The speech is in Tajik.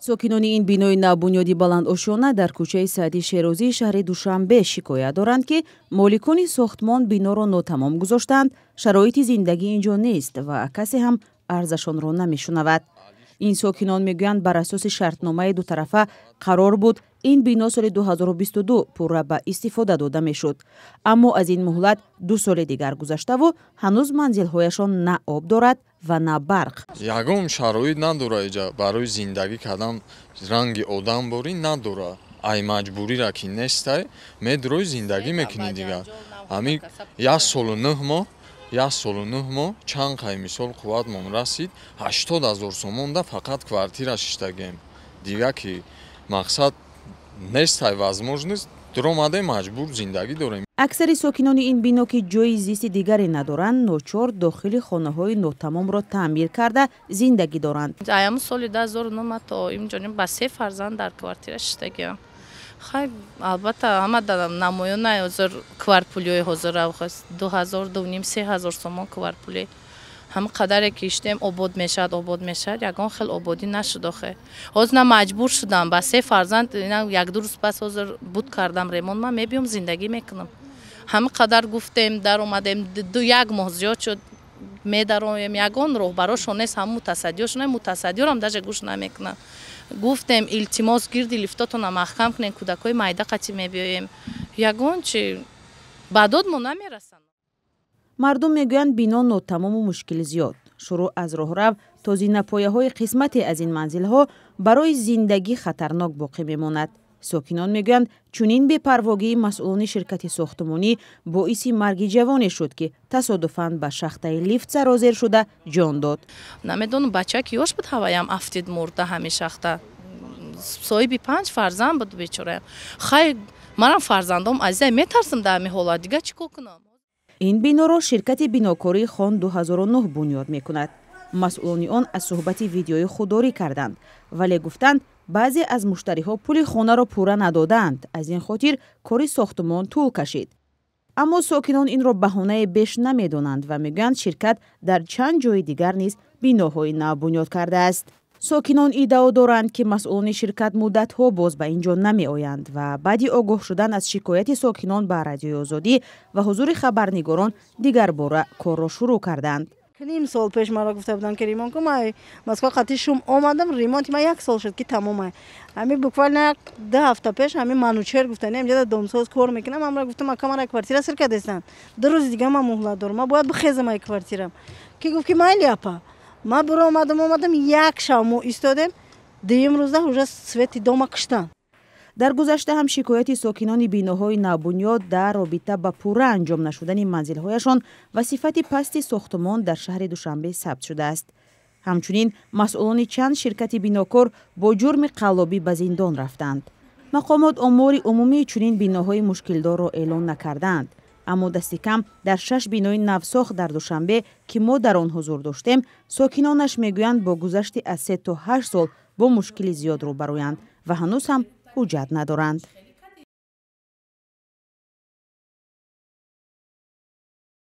Сокинони ин бинои навбунёди баландошёна дар кӯчаи Саъди Шерозии шаҳри Душанбе шикоят доранд, ки моликони сохтмон биноро нотамом гузоштаанд, шароити зиндагӣ ин ҷо нест ва касе ҳам арзашонро намешунавад. Ин сокинон мегӯянд, бар асоси шартномаи дутарафа қарор буд, ин бино соли 2022 пурра ба истифода дода мешуд, аммо аз ин муҳлат 2 соли дигар гузаштаву ҳанӯз манзилҳояшон на об дорад ва на барқ. Ягон шароит надора иҷа барои зиндагӣ кардан, ранги одам борӣ надора. Ай маҷбурира ки нестай, медрои, зиндагӣ мекунӣ дигар. Ҳамин 1 солу 9 моҳ, 1 солу 9 моҳ чанд қай мисол қувватмон расид, 80 000 сомонда фақат квартира шиштагем. Дигар ки мақсад нестай, возможность дуромадем, маҷбур зиндагӣ дорем. Аксари сокинони ин бино, ки ҷойи зисти дигаре надоранд, ночор дохили хонаҳои нотамомро таъмир карда зиндагӣ доранд. Аями соли 2009 то имҷониб ба се фарзанд дар квартира шиштагиам. Хай, албатта, ҳама намоён ҳозир кварпулиҳои ҳозира 2000, 2,5, 3000 сомон кварпулӣ. Ҳама қадаре ки иштем, обод мешавад, обод мешавад, ягон хел ободӣ нашуд охе. Ҳозир на маҷбур шудам ба се фарзанд, 1-2 рӯз пас ҳозир буд кардам ремонт, ман мебиём, зиндагӣ мекунам. Ҳама қадар гуфтем, даромадем, як моҳ зиёд шуд, медароем, ягон роҳбарошон нест, ҳама мутасаддиёшон, мутасаддиёрам даже гӯш намекунанд. Гуфтем, илтимос, гирди лифтотона маҳкам кунем, кӯдакҳои майда қатӣ мебиёем, ягон чи ба дод мо намерасанд. Мардум мегӯянд, бино нотамому мушкили зиёд, шурӯъ аз роҳрав то зинапояҳои қисмате аз ин манзилҳо барои зиндагӣ хатарнок боқӣ мемонад. Сокинон мегӯянд, чунин бепарвогии масъулони ширкати сохтмонӣ боиси марги ҷавоне шуд, ки тасодуфан ба шахтаи лифт сарозер шуда ҷон дод. Намедонам, бача ки ёш буд, ҳаваям афтид, мурда ҳамин шахта. Соҳиби панҷ фарзанд буд бечораям. Хай, манам фарзандом азизай, метарсам дар ҳамин ҳолат, дигар чӣ кор кунам? Ин биноро ширкати бинокории Хон 2009 бунёд мекунад. Масъулони он аз суҳбати видеоӣ худдорӣ карданд, вале гуфтанд, баъзе аз муштариҳо пули хонаро пурра надодаанд, аз ин хотир кори сохтмон тӯл кашид. Аммо сокинон инро баҳонае беш намедонанд ва мегӯянд, ширкат дар чанд ҷои дигар низ биноҳои нав бунёд кардааст. Сокинон иддао доранд, ки масъулони ширкат муддатҳо боз ба ин ҷо намеоянд ва баъди огоҳ шудан аз шикояти сокинон ба Радиои Озодӣ ва ҳузури хабарнигорон дигарбора корро шурӯъ карданд. Ним сол пеш маро гуфта будам, ки ремонт кун. Ман Москва қати шум омадам, ремонти ман як сол шуд, ки тамомай. Ҳами буквально як 2 ҳафта пеш ҳами Манучер гуфтани, ҳамҷода домсоз кор мекунам, ҳамра гуфтам: «Ака, мара квартира сир кардестанд, 2 рӯзи дига ман муҳлат дорам, ман бояд бихезам ай квартирам». Ки гуфт, ки майли, апа. Ман буро омадам, омадам, як шав мо истодем, дуюм рӯза уже свети дома куштанд. Дар гузашта ҳам шикояти сокинони биноҳои навбунёд дар робита ба пурра анҷом нашудани манзилҳояшон ва сифати пасти сохтмон дар шаҳри Душанбе сабт шудааст. Ҳамчунин масъулони чанд ширкати бинокор бо ҷурми қаллобӣ ба зиндон рафтанд. Мақомот омори умумии чунин биноҳои мушкилдорро эълон накардаанд, аммо дасти кам дар шаш бинои навсохт дар Душанбе, ки мо дар он ҳузур доштем, сокинонаш мегӯянд, бо гузашти аз 3 то 8 сол бо мушкили зиёд рӯбарӯянд ва ҳанӯз ҳам ҳуҷҷат надоранд.